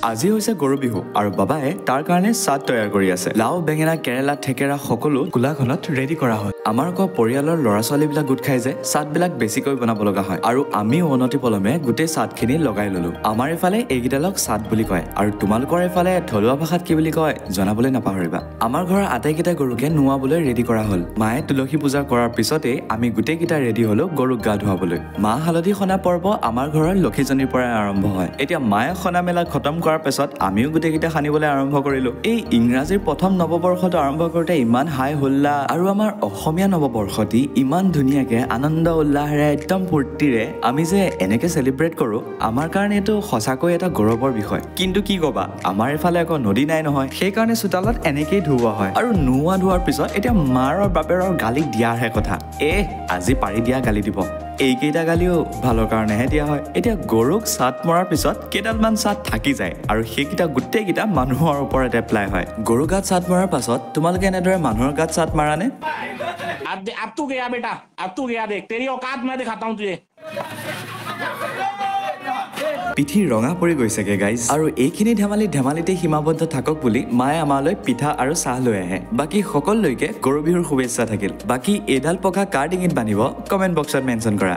আজি হৈছে গৰু বিহু আৰু বাবাই তাৰ কাৰণে চাট তৈয়াৰ কৰি আছে। লাও, বেঙেনা, কেৰেলা, থেকেৰা সকলো কোলাখনত ৰেডি কৰা হয়। আমাৰ আকৌ পৰিয়ালৰ ল'ৰা ছোৱালীবিলাক গোট খাই যে চাটবিলাক বেছিকৈ বনাব লগা হয় আৰু আমিও অনতি পলমে গোটেই চাটখিনি লগাই ললো। আমাৰ এইফালে এইকেইডালক চাট বুলি কয় আৰু তোমালোকৰ এইফালে থলুৱা ভাষাত কি বুলি কয় জনাবলৈ নাপাহৰিবা। আমাৰ ঘৰৰ আটাইকেইটা গৰুকে নোৱাবলৈ ৰেডি কৰা হ'ল। মায়ে তুলসী পূজা কৰাৰ পিছতেই আমি গোটেইকেইটা ৰেডি হলো গৰুক গা ধুৱাবলৈ। মাহ হালধি সনা পৰ্ব আমাৰ ঘৰৰ লক্ষীজনীৰ পৰাই আৰম্ভ হয়। এতিয়া মায়ে সনা মেলা খতম কৰাৰ পিছত আমিও গোটেইকেইটা সানিবলৈ আৰম্ভ কৰিলো। এই ইংৰাজীৰ প্ৰথম নৱবৰ্ষটো আৰম্ভ কৰোঁতে ইমান হাই হুল্লা আৰু আমাৰ অসমীয়া নৱবৰ্ষটি ইমান ধুনীয়াকে আনন্দ উল্লাহেৰে একদম ফূৰ্তিৰে আমি যে এনেকে চেলিব্ৰেট কৰোঁ, আমাৰ কাৰণে এইটো সঁচাকৈ এটা গৌৰৱৰ বিষয়। কিন্তু কি ক'বা, আমাৰ এইফালে আকৌ নদী নাই নহয়, সেইকাৰণে চোতালত এনেকেই ধুওৱা হয়। আৰু নোওৱা ধোৱাৰ পিছত এতিয়া মাৰৰ বাপেৰৰ গালি দিয়াৰহে কথা। আজি পাৰি দিয়া গালি দিব, এইকেইটা গালিও ভালৰ কাৰণেহে দিয়া হয়। এতিয়া গৰুক চাট মৰাৰ পিছত কেইডালমান চাট থাকি যায় আৰু সেইকেইটা গোটেইকেইটা মানুহৰ ওপৰত এপ্লাই হয়। গৰু গাত চাট মৰাৰ পাছত তোমালোকে এনেদৰে মানুহৰ গাত চাট মাৰানে? अब तू गया बेटा, अब तू गया, देख तेरी औकात मैं दिखाता हूँ तुझे। পিঠি ৰঙা পৰি গৈছেগে গাইজ। আৰু এইখিনি ধেমালি ধেমালিতে সীমাবদ্ধ থাকক বুলি মায়ে আমালৈ পিঠা আৰু চাহ লৈ আহে। বাকী সকলোলৈকে গৰু বিহুৰ শুভেচ্ছা থাকিল। বাকী এইডাল পঘা কাৰ ডিঙিত বান্ধিব কমেণ্ট বক্সত মেনশ্যন কৰা।